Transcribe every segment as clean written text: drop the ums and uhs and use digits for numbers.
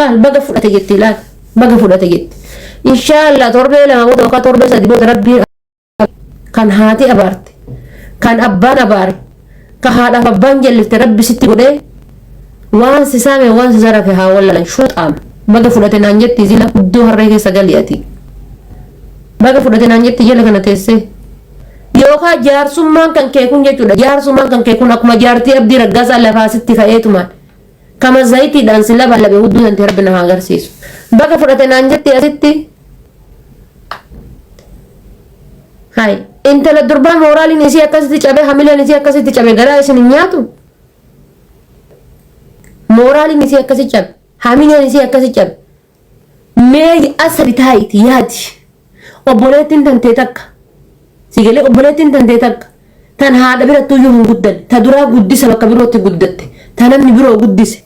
Laal baga fudhate jetti laal baga fudhate jetti. Inshaallah torbee 2 booda yookaan torbee 3 booda rabbiin kan haati abaarte kan abbaan abaare ka haadhaaf abbaan jallifte rabbi sitti godhee waan si saame waan si zarafe haa wallalan shuuxaam baga fudhate naan jetti zina iddoo harree keessa gali ati baga fudhate naan jetti jala kana teessee yookaan jaarsummaan kan kee kun jechuudha jaarsummaan kan kee kun akkuma jaartii abdii raggaasaa lafaa sitti ka'eetumaan kama zayitiidhaan si labaalabe hudduu tante rabbi na haa agarsiisu baga fudhate naan jetti asitti Hay, intala durbaa mooraaliin isii akkasitti cabe, hamileen isii akkasitti cabe, garaa isin hin nyaatu? Mooraaliin isii akkasi cabe, hamileen isii akkasi cabe. Mee asabi taa'iti yaadi. Obboleettiin tantee takka. Si galee obboleettiin tantee takka. Tan haadha birattuyyuu hin guddanne. Ta duraa guddisa bakka birootti guddatte. Ta namni biroo guddise.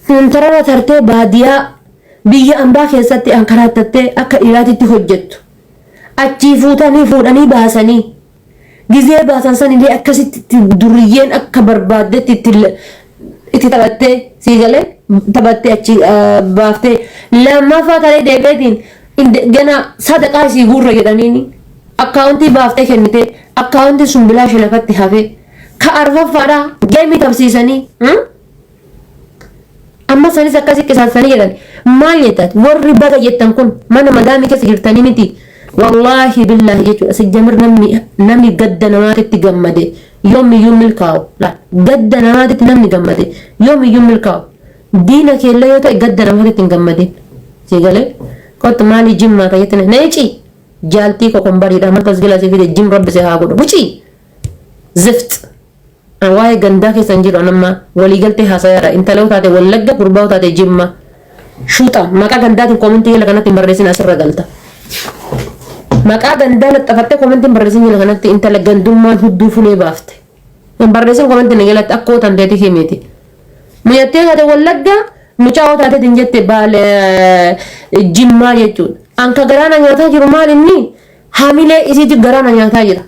Tun tarara tartee baadiyaa biyya ambaa keessatti ankaraattattee akka dhiiraatitti hojjettu. Achii fuutanii fuudhanii baasanii gizee baasan sanillee akkasitti itti durriyyeen akka barbaaddetti itti itti taphattee sii galee taphattee achi baaftee lammaffaa taree deebi'eetiin gana sadaqaa isii guurra jedhaniini akkaawuntii baaftee kennitee akkaawuntiin sun bilaasha lafatti hafee ka arfaffaadhaa geemii tapsiisanii. Amma sanis akkasi qisaasanii jedhan. Maal jettat? Warri baga jettan kun mana madaamii keessa jirtanii miti. Wallaahi billaahi jechuudha. Sijjamir namni namni gadda namaatitti gammade yoomiyyuu milkaa'u. Laal gadda namaatitti namni gammade yoomiyyuu milkaa'u. Diina keellee yoo ta'e gadda namaatitti hin gammadin. Si galee? Kottu maalii jimmaa ka jettine neeci jaaltii koo kombariidha maaltu as jala si fide jim rabbi si haa godhu. Bucii! Zift. An waa'ee gandaa keessa hin jiru an amma walii galtee haasayaadha intala yoo taate wallagga gurbaa yoo taate jimma shuuxa maqaa gandaatiin koomentii jala kanatti hin barreessin asirra galta maqaa gandaa laxafattee koomentii hin barreessin jala kanatti intala gandummaan hudduu fulee baafte hin barreessin koomentii na jalatti akkoo tanteeti himiti muyattee taate wallagga mucaa yoo taate hin jette baale jimmaa jechuudha an ka garaa na nyaataa jiru maal inni hamilee isiiti garaa na nyaataa jira.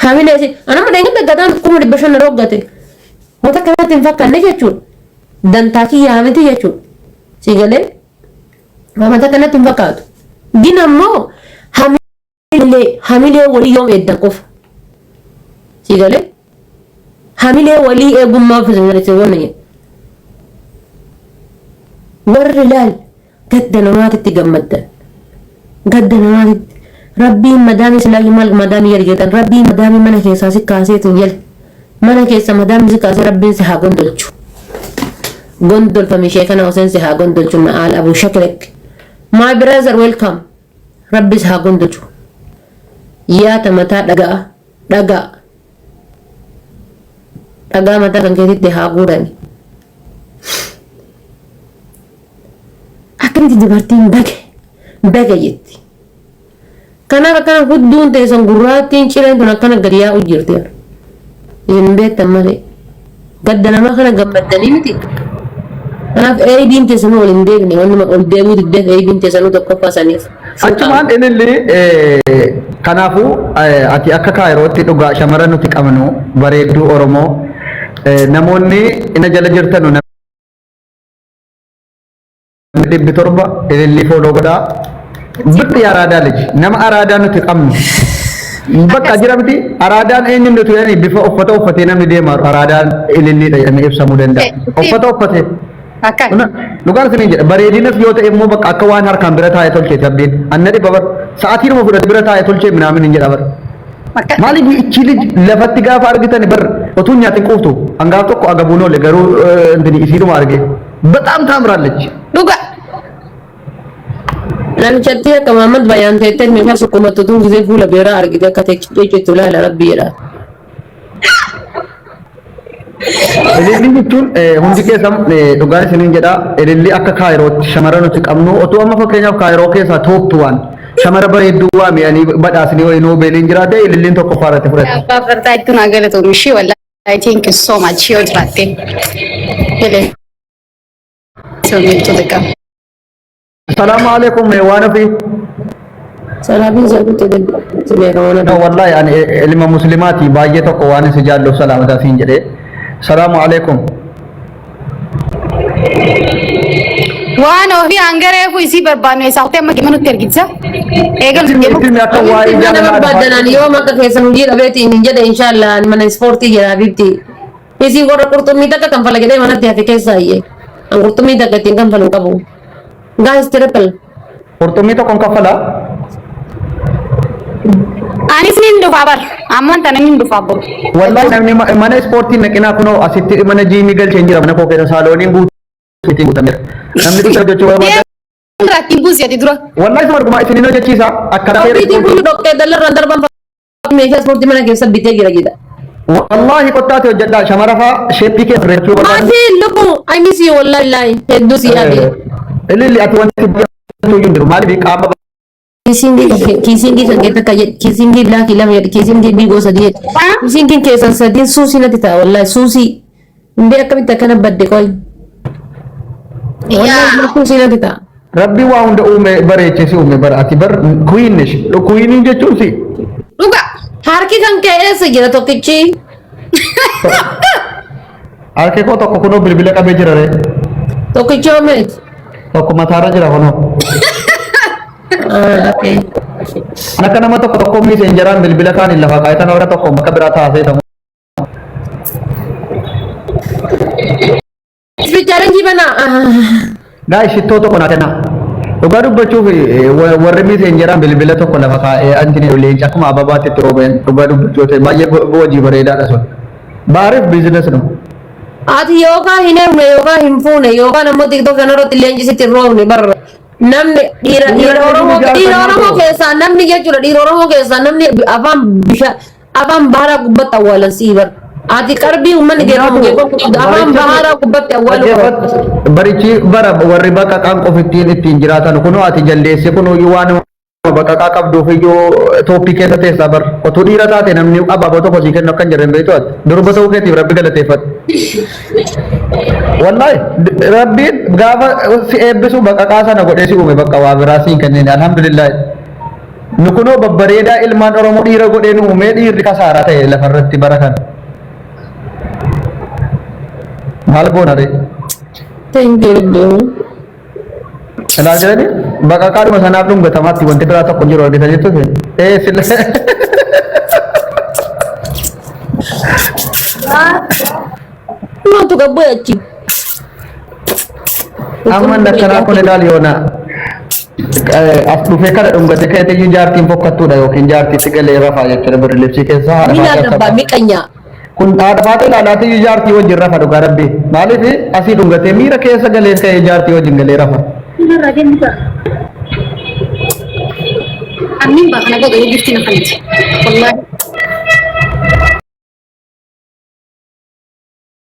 Hamilee isii anama dheengadda gataan 500,000 na dhoggate. Wanta kanatti hin fakkaanne jechuudha. Dantaa kiyyaa miti jechuudha. Si galee wanta kanatti hin fakkaatu. Gin ammoo hamilee hamilee walii yoom eeddan qofa. Si galee hamilee walii eegummaa fi wanna jedhu. Warri laal Gadda namaatitti gammaddan. Gadda namaatitti. Rabbiin madaamii silaayyuu maal madaamii gadi jettan rabbiin madaamii mana keessaa si kaaseetu jala. Mana keessa madaamii si kaasee rabbiin si haa gondolchu. Gondolfami ishee kana Hussein si haa gondolchu na al abu shakilek. My brother welcome. Rabbi si haa gondolchu. Yaata mataa dhagaa dhagaa. Dhagaa mataa kan keetitti haa guurani. Akkamitti dubartiin baga baga jetti. Kanaaf akkana hudduun teessan gurraattiin cireen tun akkana gadi yaa'u jirti. Isin hin beektan malee. Gadda namaa kana gammaddanii miti. Kanaaf eeybiin teessanuu ol hin deebine wanni ol deebuu diddeef eeybiin teessanuu tokkoffaa saniif. Achumaan ililli kanaafuu ati akka kaayirootti dhugaa shamara nuti qabnu bareedduu Oromoo namoonni ina jala jirtanu namni 700 ilillii fooloo godhaa. Birri araadaa liji nama araadaa nuti qabnu bakka jira miti araadaan eenyu nuti jedhanii bifa uffata uffatee namni deema araadaan ililliidha jedhamee ibsamuu danda'a. Uffata uffatee. Akkan. Dhugaan isiniin jedha bareedinas yoo ta'e immoo bakka akka waan harkaan bira taa'e tolcheeti abdiin. Anna dhiba bar sa'aatiinuma fudhate bira taa'e tolchee minaamin hin jedha bar. Akkan. Maaliif ichi lij lafatti gaafa argitan bar otuu hin nyaatin quuftu hangaaf tokko agabuun oole garuu intini isiidhuma arge. Bataam taamraallechi. Dhuga. Namichatti akka Muhammad Bayaan teettee meeshaa sukkumattu tun gisee fuula beeraa argite akka teechitu ilaala rabbi jedha. Ilillii jechuun hundi keessan dhugaan isiniin jedha ilillii akka kaayirootti shamara nuti qabnu otuu amma fakkeenyaaf kaayiroo keessaa tooptu waan shamara bareedduu waamiyanii badhaasni wayii noobeeliin jiraate ililliin tokkoffaa irratti fudhate. Abbaa fardaa itti naa galatoomi ishii wallahi thank you so much yoo jiraatte. Galatoomi jechuudha. Salaamu alaikum waan ofii. Salaatiin salphitti si beekama No, wallahi ani ilma muslimaati baay'ee tokko waan si jaalluuf salaamataa siin jedhee. Salaamu alaikum. Waan ofii hangareefu isii barbaannu eessaa kuttee amma nutti ergitisa. Eegalu deemu. Itti akka waa'ee Mana jaalalaa barbaadanaan yoo makka keessan hojii dhabeetiin hin jedhe inshaallah ani mana ispoortii jira habibti. Isin warra qurxummii takka kanfala jedhee manatti hafe keessaa iyyee. An qurxummii takka ittiin kanfalu hin qabu. Guys triple. Qurxummii tokkoon kaffalaa. Anis nin dhufaa bar. Ammaan tana nin dhufaa boru. Wallahi namni mana ispoortii naqinaa kunoo asitti mana jiimii galchee hin jira mana koo keessa saalooniin guutuu ittiin guutameera. Namni dhufe hojjechuu barbaada. Irraa ittiin buusi ati dura. Wallahi isuma dhugumaa isin hin hojjechiisa akka lafee Ofiitiin kun dhoqqee dallarraan darban meeshaa ispoortii mana keessa bitee jira jedha. Wallahi qottaati hojjedhaa shamara faa sheeppii kee bareechuu barbaada. Maatii lubu I miss you wallahi lahi hedduu si yaade. Ililli ati wanti baay'atu hin jiru maaliif qaama Kiisingii kiisingii kan keessa akka jedhu kiisingii bilaakii lama jedhu kiisingii biigoo sadii jedhu. Kiisingiin keessan sadiin suusii natti ta'a wallahi suusii. Indee akkamitti akkana badde qoy. Wallahi suusii natti ta'a. Rabbi waa hunda uume bareechee si uume bara ati bar kuyiinish kuyiiniin jechuun si Dhuga. Harki kan kee eessa jira tokkichi? Harki koo tokko kunoo bilbila qabee jira ree. Tokkichi hoo meeti? Tokko mataarra jira kunoo. Ah, okay. An akka nama tokko tokko miiseenjaraan bilbila kaaniin lafa kaa'ee tan warra tokko bakka biraa taasee ta'u. Speed challenge bana. Gaa shittoo tokko naa kennaa. Dhugaa dubbachuuf warri miiseenjaraan bilbila tokko lafa kaa'ee anti leenca akkuma ababaatti itti roobeen dhugaa dubbachuu ta'e baay'ee hojii bareedaadha sun. Baariif business no. Ati yookaan hin heerumne yookaan hin fuune yookaan ammoo TikTok kanarratti leenjisitti hin roobne barra. Namni dhiira Oromoo keessaa namni jechuudha dhiira Oromoo keessaa namni afaan bishaan afaan baharaa gubbatti awwaalan sii bar. Ati qarbii uummanni geeffamu geeffamu qabda afaan baharaa gubbatti awwaaluu qaba. Barichi bara warri baqaqaan qofittiin ittiin jiraatan kunoo ati jaldeesse kunoo waan baqaqaa qabduuf iyyuu tooppii keessa teessaa bar. Otuu dhiira taate namni abaaboo tokko sii kennu akka hin jirre hin beektu ati. Durba ta'uu keetiif rabbi galateeffadhu. Wallahi rabbiin gaafa si eebbisu baqaqaa sana godhee si uume bakka waa biraa siin kennine alhamdulillah. Nu kunoo babbareedaa ilmaan Oromoo dhiira godhee nu uumee dhiirri kasaaraa ta'e lafarratti bara kana. Maal goona ree? Thank you. Ilaa jirani baqaqaadhuma sanaaf dhungatamaatti wanti biraa tokko hin jiru argita jettu ee sila. Maaltu qabboo achi? Amma inni akkanaa kun ilaali yoona as dhufee kana dhungate ka'eeti iyyuu jaartiin fokkattuudha yookiin jaartiitti galee rafaa jechuudha birri libsii keessa haadha Mina faatee gabaa akka miqanya. kun haadha faatee ilaalaati iyyuu jaartii wajjin rafa dhugaa rabbii maaliif asii dhungatee miira keessa galee ka'ee jaartii wajjin galee rafa. Annin baa kana godhu gifti na kanti. Wallahi.